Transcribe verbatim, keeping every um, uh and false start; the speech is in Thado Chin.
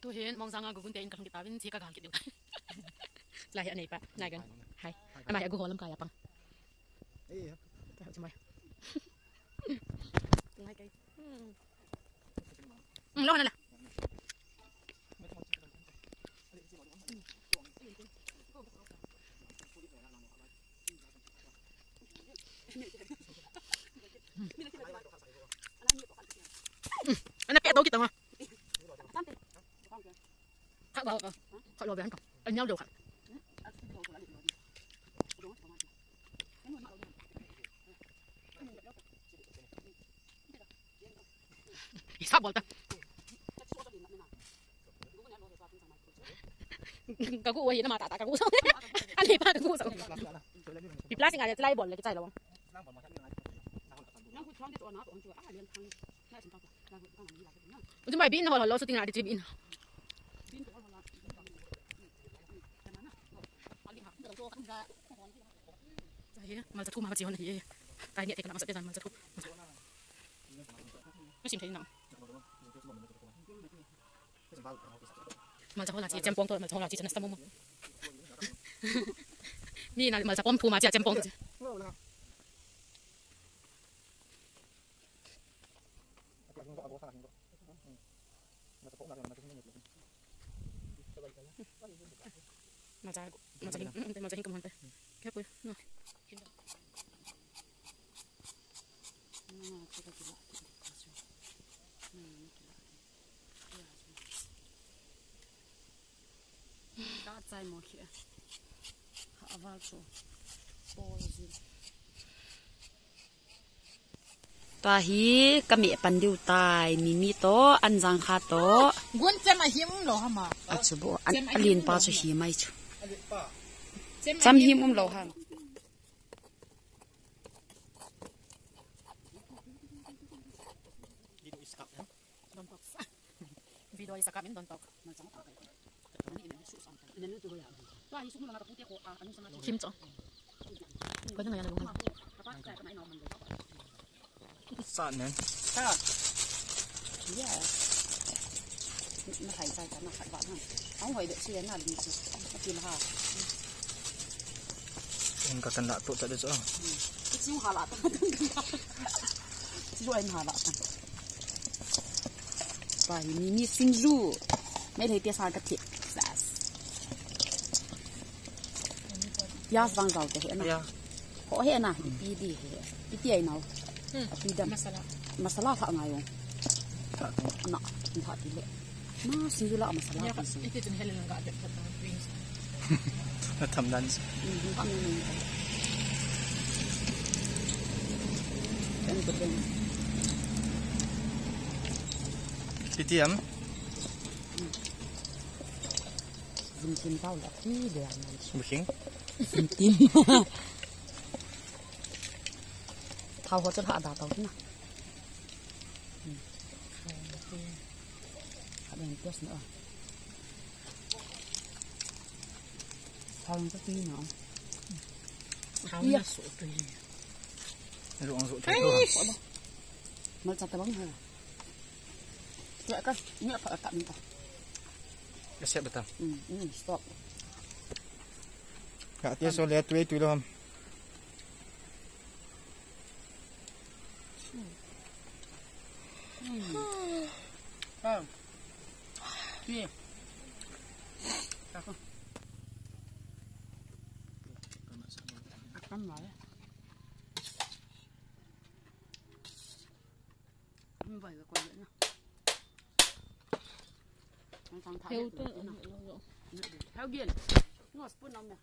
Tuhin Mongjang a Gugun te in kalhung kit tauvin, che kagal kit diu. Lai hi aneipa, nai gan. Hai. Ama hi agu holam kaya pang. Ka hau chumai. Ngai kai. Hmm, lo na la. Ana pe do kita ma. Kha ba ka. Kha lo ba ka. An yau do ka. Isa bolta. Ka gu wa hi na ma ta ta ka gu sa. Ani pa ka gu sa. Pi plastic a le lai bol le ki chai lo. Ujung bai bin hol hol lo shooting na di chim in. Hi, malcha thum ha chi hon hi. Tai ni te kana masa pe jan malcha thum. Masim thei na. Malcha hola chi chempong to, malcha hola chi chana samu mo. Ni na malcha pom thum a chi chempong to. Malcha, malcha hin, mm, malcha hin kam hon te. Kya pui? No. Ta chai mo khi. Ha, aval chu. Pol jin. Tua hi ka meh pan diu tai, Mimi to, Anjang kha to. Gun chem a him um lo hama. A chu bo, an, chem a him um lo hama. A lin pa chu hi mai chu. Chem a him um lo ham. Video is a coming, don't talk. Kim cho. Ko na ya na. Sa nen. Sa. Ya. Na hai sai ta na khat ba na. Ang hoi de si na li chu. Kim ha. Ang ka kan la to ta de cho. Ki chu ha la ta. Chu ai na la ta. Tua hi Mimi singju. Meitei te sa ka thi. Sas. Piaz vang jao te he na. Ya. Ho he na, ipi di he. Ipi ai nau. Hmm. Api dam. Masala. Masala tha ngai ong. Tha tu. Na, tha ti le. Ma singju la masala. Ya, ti si. Iti tun helen ga de. Na tham dan. Piti am? Zimtin tau la ti de am. Buking? Zimtin. Thau ho chu lha da tau na. Kha ben test na. Thau ka ti na. Thau na su tu ni. Ruang su tu. Malcha tabang ha. Tua ka ni apa ka ni ta. Ka siap betul. Hmm, hmm, stop. Ka ti so le tu tu lo ham. Hmm. Ah. Ye. Ako. Akan mala. Ang bai ko na. Ang tang tha. Heu tu. Heu gen. Ngo spoon na me.